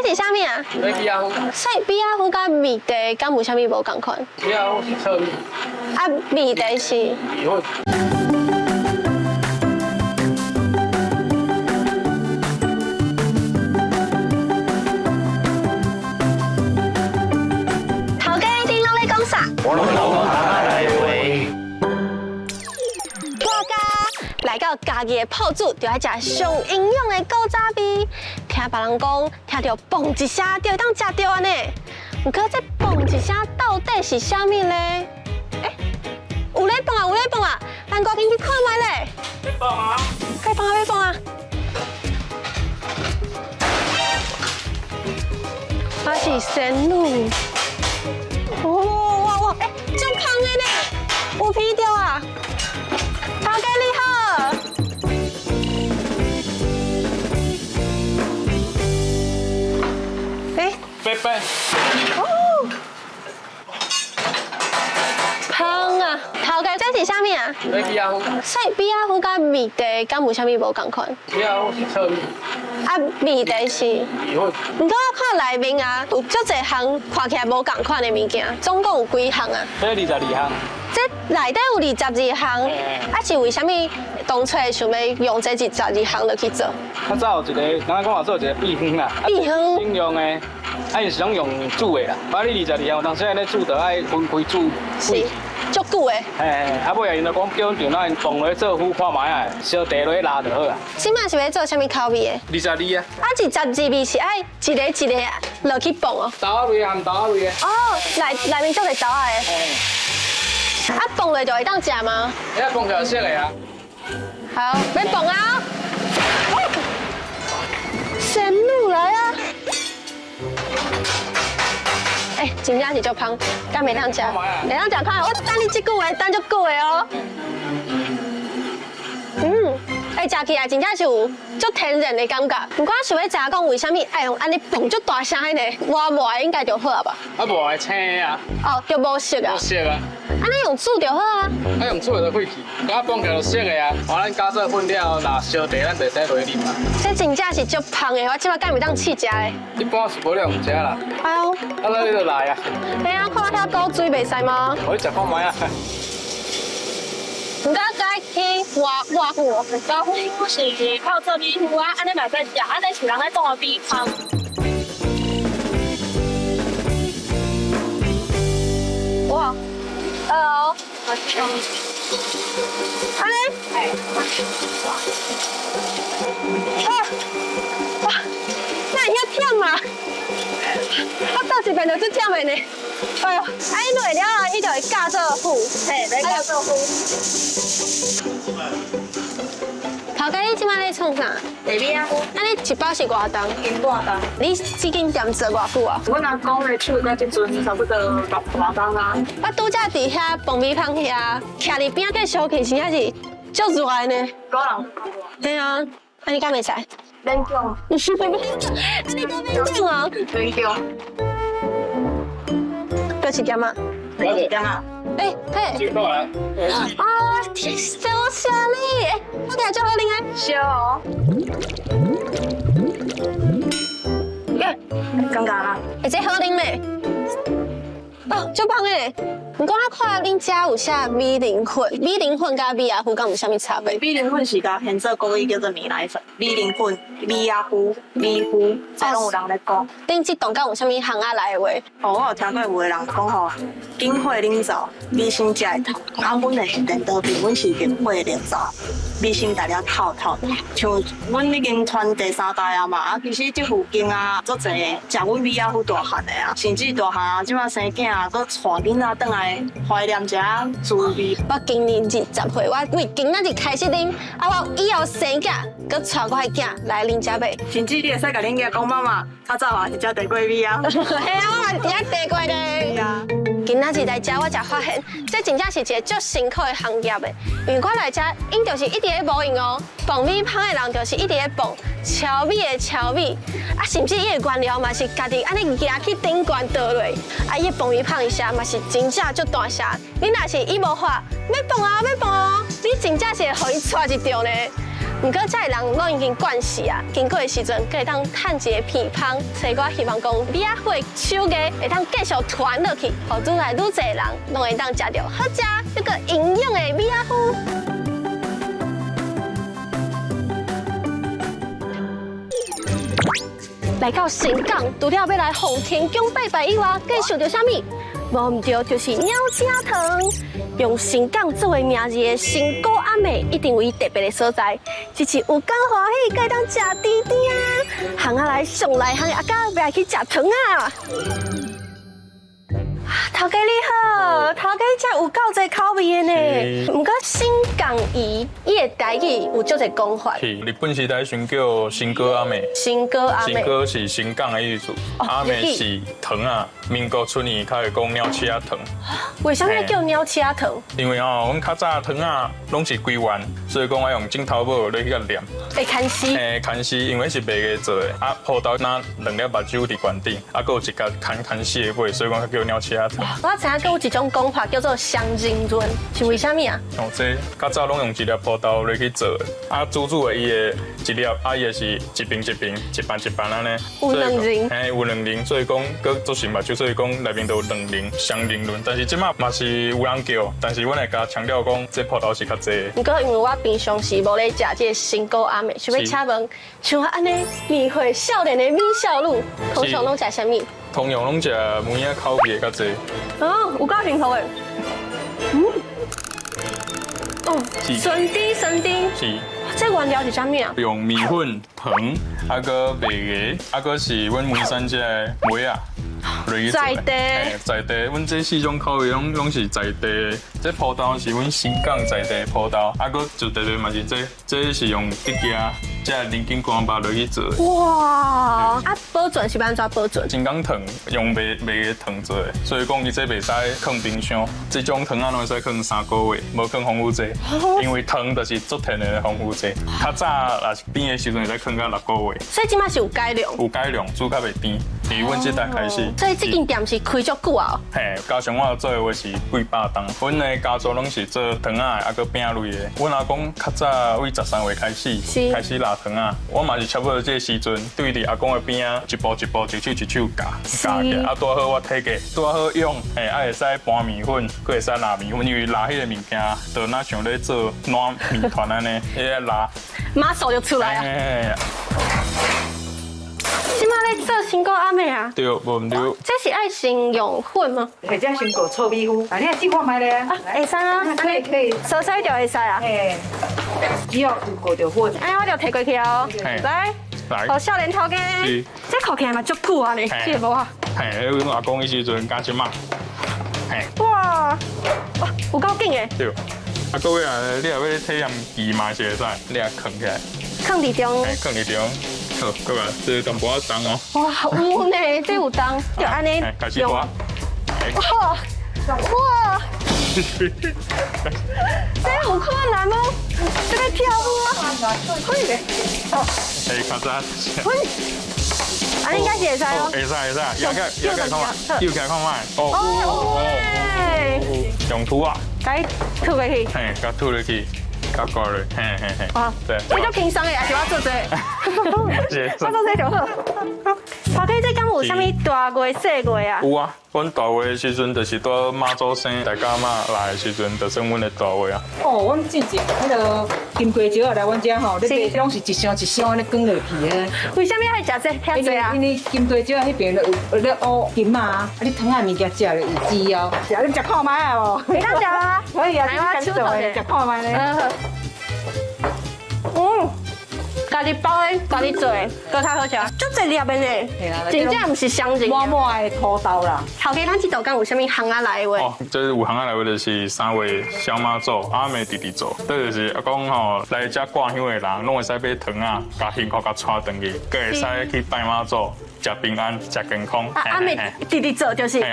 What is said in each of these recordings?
這是啥物啊？這米仔粉。所以米仔粉佮味茶敢有啥物無仝款？米仔粉是糙米。啊，味茶是？米粉。頭家，恁攏咧講啥？我攏講台話。我家來到家己的鋪子，就愛食上營養的古早味。聽別人講，聽著嘣一聲就會當食著按呢。毋過這嘣一聲到底是啥物呢？欸，有咧蹦啊，有咧蹦啊！咱趕緊去看覓咧。蹦啊！快蹦啊，快蹦啊！我是仙女。哦哇哇，欸，足香的呢，有皮著啊！頭家你好。欸，拜拜。哦，香啊！頭家這是啥物啊？這米仔粉。所以米仔粉佮味茶敢有啥物無仝款？米仔粉是糙米。啊，味茶是？米粉。毋過我看內面啊，有足濟項看起來無仝款的物件，總共有幾項啊？這22項。這內底有22項，啊是為啥物當初想欲用這22項落去做？較早有一個，敢若講嘛做一個秘方啦。秘方？應用的，啊𪜶是攏用煮的啦。啊，你22項有當時按呢煮，就愛分開煮。是，足久的。嘿嘿，啊尾仔𪜶就講叫阮丈咱放落去做粉看覓仔，燒茶落去拉就好啊。這擺是欲做啥物口味的？22啊。啊，22味是愛一个一个落去磅哦。豆仔味含豆仔味的。哦，內內面足濟豆仔的。啊，磅落就會當食嗎？遐磅起來熟的啊。好，欲磅啊！仙女來啊！欸，真正是足芳，敢袂當食？會當食看，我等你這久的，等足久的哦。嗯，欸，食起來真正是有足天然的感覺。毋過我想欲知影講，為啥物愛用按呢磅足大聲的呢？磨磨的應該就好啊吧？啊，磨會青啊。哦，就無色啊。無色啊。按呢用煮就好啊。啊，用煮的就廢去，佮磅起來就熟的啊。哦，咱加做粉了後，若燒茶，咱就會使落去啉啊。這真正是足芳的，我這擺敢袂當試食的？一般是無咧用食啦。哎喲。啊，那你就來啊。嘿啊，看我遐古水袂使嗎？我去食看覓啊。毋過該去磨磨粉，豆腐是泡做米糊啊，按呢嘛會使食，按呢是人咧講的米芳。哇，哦，按呢？啊，哇，哪會遐忝啊？我倒一遍就足忝的呢。哎喲，啊，伊落了後，伊就會加做粉，嘿，來加做粉。頭家，你這擺咧創啥？茶米仔粉。啊，你一包是偌重？一斤半重。你這間店做偌久啊？阮阿公的手到這陣差不多六十外冬啊。我拄才佇遐磅米芳遐，徛佇邊仔計燒氣，真正是足熱的呢。個人。對啊，啊你敢袂使？勉強。你敢勉強啊？勉強。倒一點啊？倒一點啊？欸，嘿。過來。啊，多謝你，欸，我今日足好啉的。燒哦。耶，感覺啊？欸，這好啉咧。哦，足芳的。毋過我看恁遮有寫米磷粉，米磷粉佮米仔糊敢有啥物差別？米磷粉是共現做國語叫做米奶粉，米磷粉、米仔糊、米糊，這攏有人咧講。恁這棟敢有啥物行仔來的話？哦，我有聽過有的人講吼，緊火冷灶，米先才會透。啊，阮的是顛倒變，阮是明火冷灶，米先逐了透透。像阮已經傳第三代啊嘛，啊，其實這附近啊，足濟食阮米仔糊大漢的啊，甚至大漢啊，這擺生囝啊，閣帶囡仔轉來懷念這滋味。我今年20歲，我為今仔日開始啉，啊，我以後生囝，閣帶我的囝來恁遮買。甚至你會使共恁囝講媽媽，較早嘛是食地瓜米啊。嘿啊，我嘛佇遐地瓜咧。今仔日來遮，我才發現，這真正是一个足辛苦的行業的。因為我來遮，𪜶就是一直咧無閒哦，磅米芳的人就是一直咧磅，敲米的敲米，啊，甚至伊的原料嘛是家己按呢夯去頂懸倒落，啊，伊磅米芳的聲嘛是真正足大聲。你若是伊無喊，欲磅啊，欲磅哦，你真正是會予伊掣一著呢。毋過遮的人攏已經慣勢啊，經過的時陣，閣會當趁一个鼻芳。所以我希望講米仔粉手藝會當繼續傳落去，予愈來愈濟人攏會當食著好食猶閣營養的米仔粉。來到新港，除了欲來奉天宮拜拜以外，閣想著啥物？無毋著，就是鳥鼠仔糖。用新港作為名字的新古暗暝，一定有伊特別的所在。這次有夠歡喜，閣會當食甜甜啊！行仔來上內行的阿家，欲來去食糖啊！頭家你好，頭家這有夠濟口味的呢。毋過新港魚，伊的台語有足濟講法。是日本時代時叫新高仔糜。新高仔糜。新高是新港的意思，仔糜是糖仔。民國初年較會講鳥鼠仔糖。為啥物叫鳥鼠仔糖？因為吼，阮較早糖仔攏是規丸，所以講愛用枕頭帽咧去共黏。會牽絲。嘿，牽絲，因為是麥芽做的，啊，葡萄若兩粒目睭佇懸頂，啊，閣有一角牽牽絲的尾，所以講較叫鳥鼠仔糖。我知影閣有一種講法叫做雙人潤，是為啥物啊？哦，這較早攏用一粒葡萄落去做的，啊，煮煮的伊的一粒，啊，伊的是一爿一爿，一瓣一瓣按呢。有兩仁。嘿，有兩仁，所以講閣做成目睭，所以講內面都有兩仁雙仁潤。但是這馬嘛是有人叫，但是阮會共強調講，這葡萄是較濟。毋過因為我平常時無咧食這個新古暗暝，想欲請問，像我按呢年歲少年的美少女，通常攏食啥物？通常攏食梅仔口味的較濟。哦，有夠幸福的。嗯。哦，酸甜酸甜。是。這原料是啥物啊？用麵粉、糖，啊閣麥芽，啊閣是阮梅山這个梅仔。在地。在地，阮這四種口味攏攏是在地。這葡萄是阮新港在地的葡萄，啊閣就特別嘛是這，這是用竹仔這林金光肉落去做的。哇！啊，保存是欲按怎保存？新港糖用麥麥芽糖做的，所以講伊這袂使囥冰箱。這種糖仔攏會使囥3個月，無囥防腐劑，因為糖就是足天然的防腐劑。較早若是甜的時陣會使囥到6個月。所以這馬是有改良。有改良，煮較袂甜。佇阮這代開始。所以這間店是開足久啊？嘿，加上我做的話是幾百冬，阮的家族攏是做糖仔的，啊閣餅類的。阮阿公較早為13歲開始，開始蜊糖仔。我嘛是差不多這個時陣，對佇阿公的邊仔，一步一步，一手一手教教起來。啊，拄好我體格拄好用，嘿，啊會使拌麵粉，閣會使蜊麵粉，因為蜊彼个物件，就若像咧做滗麵團按呢，彼个蜊。馬手就出來啊！這馬咧做新古暗暝啊？對，無毋對。這是愛先用粉嗎？或者先裹糙米粉，啊，你來試看覓咧。啊，會使啊，可以可以。熟悉就會使啊。嘿，只要有裹著粉。哎，我就提過去哦。來，來。予少年頭家。這看起來嘛足久啊呢，是無啊？嘿，阮阿公彼時陣佮這馬。嘿。哇哇，有夠緊的。對。啊，各位啊，你若欲體驗魚嘛是會使，你也囥起來。囥佇中。嘿，囥佇中。好，各位，這淡薄仔重哦。哇，有呢，這有重，就按呢。開始撥。哇哇！這有困難嗎？這欲跳舞嗎？可以的。哎，較早。啊，應該是會使哦。會使會使，搖起來搖起來看覓，搖起來看覓。哦哦用吐啊。共吐過去。嘿，共吐落去。較高咧，嘿嘿嘿。哇，對，我足輕鬆的，抑是我做這個？我做這就好。頭家，這敢有啥物大月細月啊？有啊，阮大月的時陣就是拄媽祖生，大甲媽來的時陣，就算阮的大月啊。哦，阮進前彼个金瓜石仔來阮遮吼，咧賣攏是一箱一箱按呢捲落去的。為啥物愛食這遐濟啊？因為金瓜石仔彼邊有咧烏金仔啊，啊你糖仔物件食咧有滋哦。食你食看覓啊無？會當食啊？可以啊，你食食看覓咧。嗯，家己包的，家己做的，閣較好食，足濟粒的呢。真正毋是雙仁，滿滿的土豆啦。頭家，咱這道敢有啥物巷仔內的話？哦，這有巷仔內話就是三月小媽祖，阿暝直直做。這就是講吼，來遮掛香的人，攏會使買糖仔，共幸福共帶轉去，閣會使去拜媽祖，食平安，食健康。啊，阿暝直直做就是，一直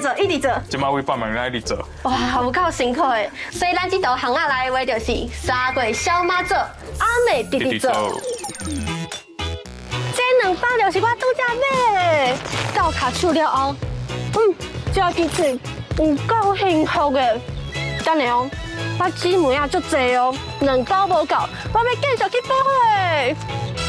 做，一直做。這馬為半暝來一直做。哇，有夠辛苦的。所以咱這道巷仔內的話就是三月小媽祖，阿暝直直做。這兩包就是我拄才買的，到跤手了後，食起嘴有夠幸福的。等下哦，我姊妹仔足濟哦，兩包無夠，我欲繼續去補貨。